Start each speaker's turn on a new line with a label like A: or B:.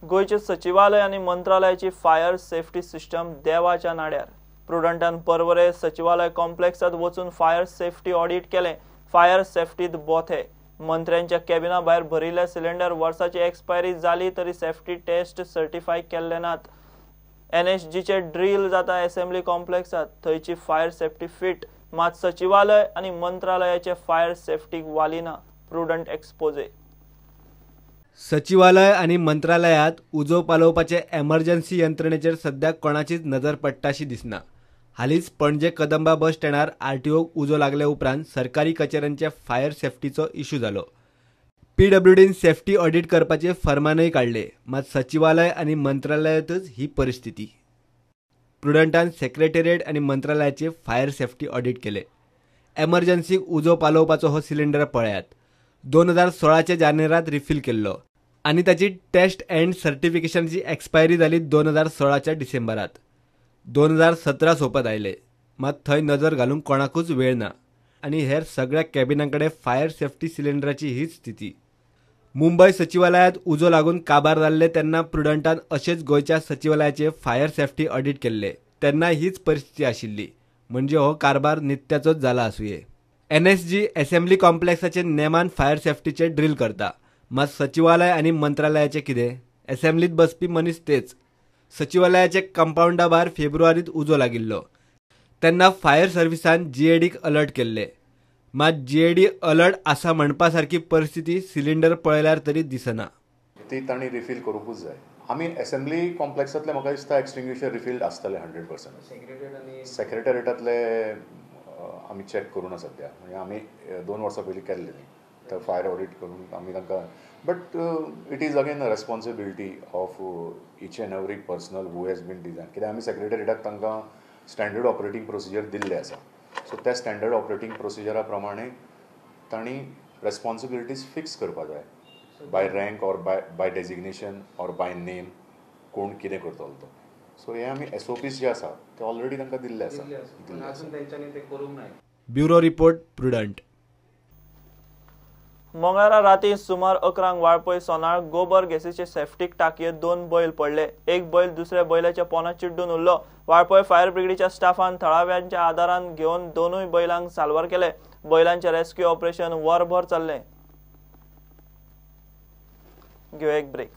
A: गोंयचे सचिवालय आनी मंत्रालयाची फायर सेफ्टी सिस्टम देवाच्या नाड्यार. प्रुडंटान पर्वरे सचिवालय कॉम्प्लेक्सात वचून फायर सेफ्टी ऑडिट केलें. फायर सेफ्टीत बोथे. मंत्र्यांच्या कॅबिना भायर भरिल्ले सिलिंडर वर्साची एक्सपायरी जाली तरी सेफ्टी टेस्ट सर्टिफाय केल्ले नात. एनएसजीचे ड्रील जाता असेंब्ली कॉम्प्लेक्सात, थंयची फायर सेफ्टी फिट, मात सचिवालय आनी मंत्रालयाचे फायर सेफ्टीक वाली ना. Prudent exposé.
B: सचिवालय आनी मंत्रालयात उजो पालोवपाचे एमर्जन्सी यंत्रणेचेर सद्या कोणाचीच नजर पडटाशी दिसना. हालींच पणजे कदंबा बस स्टँडार आरटीओक उजो लागले उपरांत सरकारी कचेऱ्यांचे फायर सेफ्टीचो इशू जालो. पीडब्ल्यूडीन सेफ्टी ऑडिट करपाचे फर्मानय काडले, मात सचिवालय आनी मंत्रालयांतच ही परिस्थिती. प्रुडंटान सेक्रेटेरिएट आनी मंत्रालयाचे फायर सेफ्टी ऑडिट केले. एमर्जन्सीक उजो पालोवपाचो हो सिलिंडर पळयात. 2016 जानेरात रिफील केल्लो आनी ताची टेस्ट अँड सर्टिफिकेशनची एक्सपायरी जाली 2016 डिसेंबरात. 2017 सोंपत आयले, मात थंय नजर घालूंक कोणाकूच वेळ ना आनी हेर सगळ्या कॅबिनां कडेन फायर सेफ्टी सिलिंडराची हीच स्थिती. मुंबय सचिवालयात उजो लागून काबार जाल्ले तेन्ना प्रुडंटान अशेंच गोंयच्या सचिवालयाचे फायर सेफ्टी ऑडिट केल्ले, तेन्ना हीच परिस्थिती आशिल्ली. म्हणजे हो कारभार नित्याचोच जाला आसुये. एनएसजी असेंब्ली कॉम्प्लेक्साचे नेमान फायर सेफ्टीचे ड्रील करता, मात सचिवालय आनी मंत्रालयाचे कितें? असेंब्लीत बसपी मनीस तेच. सचिवालयाचे कंपावंडा भायर फेब्रुवारीत उजो लागिल्लो तेन्ना फायर सर्विसान जीएडीक अलर्ट केल्ले, मात जीएडी अलर्ट आसा म्हणपा सारकी परिस्थिती सिलिंडर पळयल्यार तरी दिसना.
C: ती तांणी रिफील करूंकूच जाय. आमी असेंब्ली कॉम्प्लेक्सांतले म्हाका दिसता एक्सटिंग्विशर रिफील आसतले 100%. सेक्रेटेरिएटांतले आमी चॅक करूं ना सद्या, म्हणजे आमी 2 वर्सां पयलीं केल्ले न्ही तर फायर ऑडिट करून आमी तांकां. But it is again a responsibility of each and every personnel who has been design. कित्याक आमी सेक्रेटेरिएटाक तांकां स्टँडर्ड ऑपरेटींग प्रोसिजर दिल्लें आसा, सो त्या स्टँडर्ड ऑपरेटींग प्रोसिजरा प्रमाणे तांणी रेस्पॉन्सिबिलिटीज फिक्स करपा जाय, by rank or by designation or by name, कोण कितें करतलो तो. सो हे आमी एसओपीज जे आसा ते ऑलरेडी तांकां दिल्ले आसा.
B: Bureau report, Prudent.
A: मंगळारा राती सुमार 11 वाळपय सोनाळ गोबर गॅसीचे सेफ्टीक टाकयेत 2 बैल पडले. एक बैल दुसऱ्या बैलाच्या पोना चिड्डून उरलो. वाळपय फायर ब्रिगेडीच्या स्टाफान थळाव्यांच्या आदारान घेवन दोनूय बैलांक साल्वार केले. बैलांचे रेस्क्यू ऑपरेशन वरभर चल्लें. घेवया एक ब्रेक.